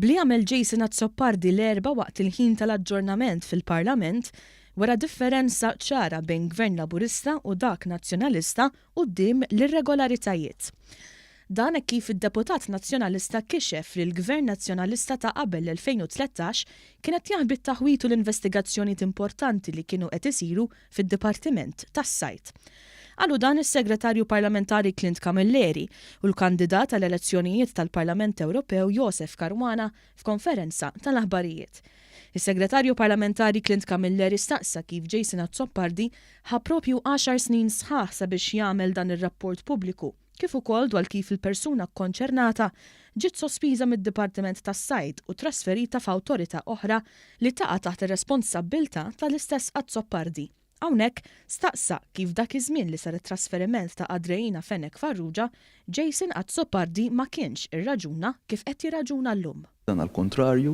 B'li għamel Jason Azzopardi l-Erbgħa waqt il-ħin tal-aġġornament fil-Parlament, wera differenza ċara bejn Gvern Laburista u dak Nazzjonalista quddiem l-irregolaritajiet. Dan hekk kif id-deputat Nazzjonalista kixef li l-Gvern Nazzjonalista ta' qabel l-2013 kien qed jaħbi t-taħwid u l-investigazzjonijiet importanti li kienu qed isiru fid-Dipartiment tas-Sajd. Qalu dan is-Segretarju Parlamentari Clint Camilleri u l-kandidat għall-elezzjonijiet tal-Parlament Ewropew Josef Caruana f'konferenza tal-aħbarijiet. Is-Segretarju Parlamentari Clint Camilleri staqsa kif Jason Azzopardi ħa propju għaxar snin sħaħ sabiex jagħmel dan ir-rapport pubbliku kif ukoll dwar kif il-persuna kkonċernata ġiet sospiża mid-Dipartiment tas-Sajd u trasferita f'awtorità oħra li taqa' taħt ir-responsabbiltà tal-istess Azzopardi. Hawnhekk, staqsa kif dak iż-żmien li sar it-trasferiment ta' Adreina Fenech Farrugia, Jason Azzopardi ma kienx irraġuna kif qed jirraġuna llum. Dan għall-kuntrarju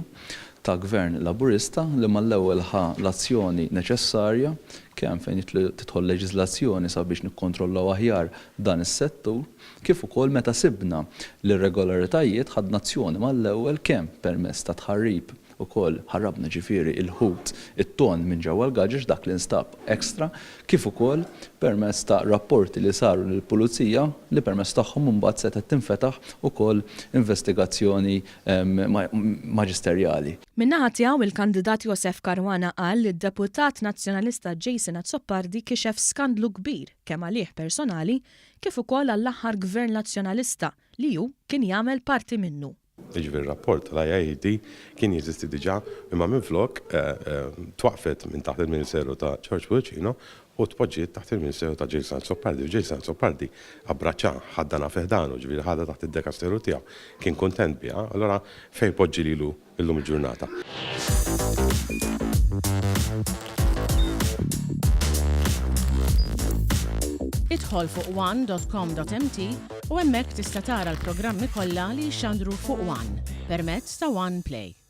ta' Gvern Laburista li mal-ewwel ħa l-azzjoni neċessarja kemm fejn tidħol leġiżlazzjoni sabiex nikkontrollaw aħjar dan is-settur kif ukoll meta sibna l-irregolaritajiet ħadna azzjoni mal-ewwel kemm permezz ta' tħarrib Ukoll ħarrabna ġifieri il-ħut, it-tonn minn ġewwa l-gaġeġ dak li nstab extra, kif ukoll permezz ta' rapporti li saru lill-Pulizija li permezz tagħhom imbagħad setgħet tinfetaħ ukoll investigazzjoni maġisterjali. Min-naħa tiegħu il-kandidat Josef Caruana qal li d-deputat Nazzjonalista Jason Azzopardi kixef skandlu kbir kemm għalih personali kif ukoll għall-aħħar Gvern Nazzjonalista li hu kien jagħmel parti minnu. Jiġifieri r-rapport tal-IIED kien jeżisti diġà imma minflok twaqqfet minn taħt il-Ministeru ta' George Pullicino u tpoġġiet taħt il-Ministeru ta' Jason Azzopardi u Jason Azzopardi abbraċċaha, ħaddanha fi ħdanu, ġifieri ħadha taħt id-dekasteru tiegħu, kien kuntent biha, allura fejn ipoġġi lilu llum il-ġurnata? Idħol fuq one.com.mt u hemmhekk tista' tara l-programmi kollha li jixxandru fuq One permezz ta' One Play.